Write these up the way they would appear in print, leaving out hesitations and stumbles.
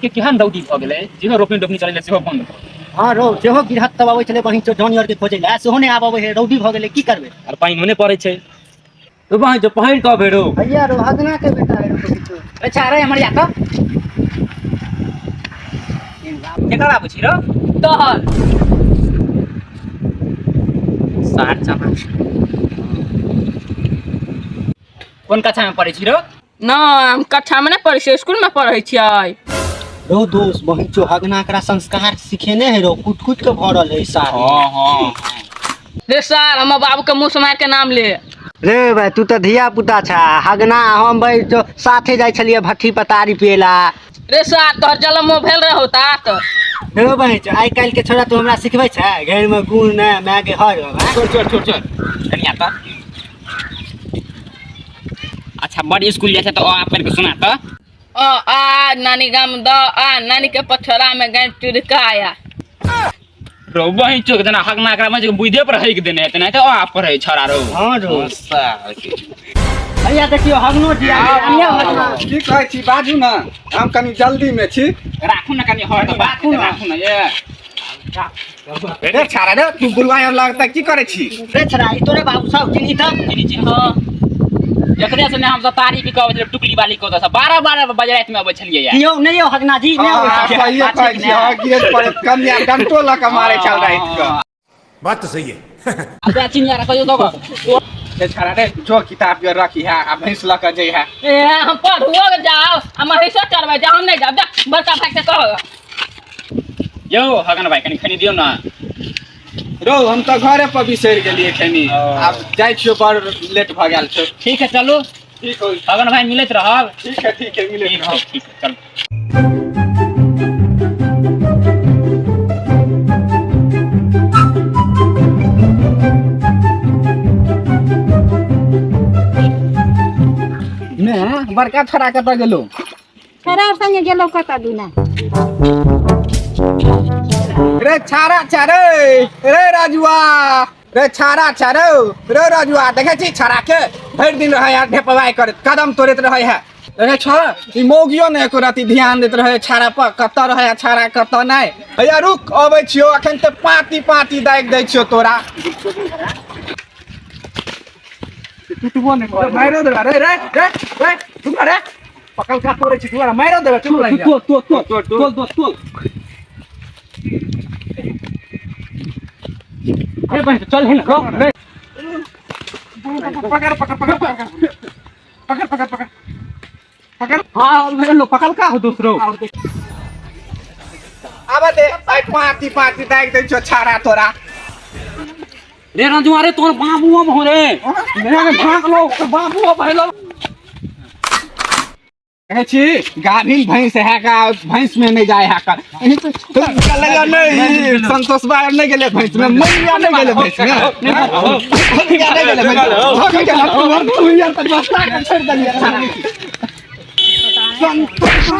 के केहन रौदी भऽ गेलै, जेहो रोपनी डोपनी चलै सेहो बंद भऽ गेलै। हँ रौ, जेहो गिरहत सब अबै छलै बहिन जौन आर के खोजै लए, सेहो नहि आब अबै है, रौदी भऽ गेलै, की करबै? आर पानि नहि पड़ै छै। तो बहिन जो पहिन कऽ भेड़ो भैया रौ, हगना के बेटा है रौ किछु। अच्छा रे हमर या तऽ केकर आबै छी रौ? तोहर सार चमा कोन कक्षा में पढ़ै छी रौ? ना, हम कक्षा में नहीं पढ़ै छियै, स्कूल में पढ़ै छियै। रौ दोस्त, बहिन चो हगना एकरा संस्कार सिखेने है रौ, कुट कुट के भरल है सार। हाँ हाँ रे सार, हमर बाबू के मुंह से मार के नाम ले। रे भाई, तू तऽ धिया पुता छा, हगना हम भाई तो साथे जाइ छलियै भट्ठी पतारी पियला। रे सार, तोहर जलम भेल रहो तात। रे बहिन चो, आइ काल्हि के छोरा तू हमरा सिखबै छै? घर में गुण ने माय के हर हँ? छोड़ छोड़ छोड़ छोड़ कनिया तऽ अच्छा बड़ स्कूल जाइ छै तऽ अ आ पढ़ि कऽ सुना तऽ। अ आ नानी गाम द आ नानी के पथरा में गाय चुरकाया। रौ बहिन चोक जेना हगना एकरा मजे बुझे पर हकि देने हेतै, नहि तऽ अ आ पढ़ै छौड़ा रौ। हँ रौ। भैया देखियौ हगनो जी आ गेल, अनिया हगना। की कहै छी बाजू ने, हम कनि जल्दी में छी। राखू ने कनि हर तऽ राखू ने। राखू ने ये। रे छाड़ा रे, तू बुलवा आर लगता की करै छी? रे छड़ा, ई तोरे बाबू सब चिन्ही तऽ? चिन्ही चिन्ही। हाँ। एकरे से ने हमसब तारी पी कऽ अबै छलियै, टुकली बाली कऽ सब 12 12 बजे राति में अबै छलियै यार। यौ नहि यौ हगना जी, नहि अबै हाँ, छलियै। सहिए बात कहै छै कि छी, हाँ, गिरैत पड़ैत कनिया डंटो लऽ कऽ मारै छल राति कऽ। बात तो सही है। आ तोरा चिन्ह यार कहियो दऽ रे छाड़ा रे, जो किताब के रखी है आ भैंस लऽ कऽ जइहा। ए हम पढ़ुओ के जाओ आ महीसो चरबै जाओ, हम नहीं जाब, जा बड़का भाई से कह। यौ हगन भाई कनि खनी दियौ ने। रौ हम तऽ घरे पर बिसरि गेलियै खनी, आब जाइ छियौ, बड़ लेट भऽ गेल छौ। ठीक है चलू। ठीक हो हगन भाई मिलैत रहब। ठीक है ठीक है, मिलैत ठीक रहब। है ठीक है चलू। ने बड़का छोड़ा कतऽ गेलौ? छोड़ा संगे गेलौ कतऽ दिना। रे छाड़ा छाड़े रे राजुआ, रे छाड़ा छाड़ो रे राजुआ, देखै छी छाड़ा के भरि दिन रहै है ढेपवाइ करैत, कदम तोड़ैत रहै है। देखै छ ई मौगियो ने एको रति ध्यान दैत रहै छाड़ा पर, कतऽ रहै है छाड़ा कतऽ नहि। भैया रुक अबै छियौ, अखन तऽ पाती पाती दागि दै छियौ तोरा। टुटबो नहि करे, मारियो देबे रे रे रे रे, रुक रे, पकड़का तोड़ै छी तोरा, मारियो देबे, चुप रहि जा। तोल तोल तोल तोल दोस्त तोल। ए बहिन चल हे ने रौ रे। पकड़ पकड़ पकड़ पकड़ पकड़ पकड़ पकड़ पकड़। हाँ लो पकड़ का हो दूसरो। आब दे आइ पाती पाती दागि दै छौ छाड़ा तोरा। रे रंजुआ रे, तोर बाबू हम हो रे, मेरा के भाग लो बाबू अब हेलो। कहै छी गाभिन भैंस है का, भैंस में नहीं जाए है का। लगा नहीं संतोष बार नहीं गेले भैंस में, मैया नहीं गेले भैंस में, मैया नहीं गेले भैंस में। तू यार तक बस्ता के छोड़ देलियै संतोष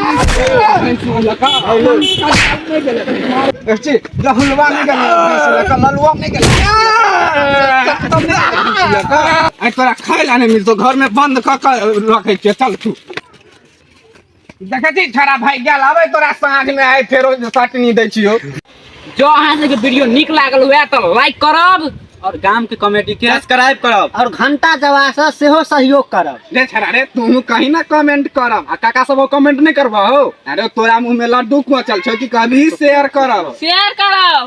भैंस में लगा नहीं गेले भैंस, लहुलवा नहीं गेले भैंस लगा, ललुआ नहीं गेले। आइ तोरा खाय ला नहीं मिलतो, घर में बंद कऽ के रखै छियै। चल तू देखै छी छोड़ा भागि गेल, आबै तोरा साँझ में आइ फेरो चटनी दै छियौ। जो अहाँ सबके वीडियो नीक लागल हुए तऽ लाइक करब और गाम के कमेटी के सब्सक्राइब करब और घंटा दबा से सेहो सहयोग करब। रे छड़ा रे, तू कहीं ना कमेंट करब आ काका सब कमेंट नहीं करबा हो। अरे तोरा मुंह में लड्डू कोचल छौ कि कभी शेयर करब? शेयर करब।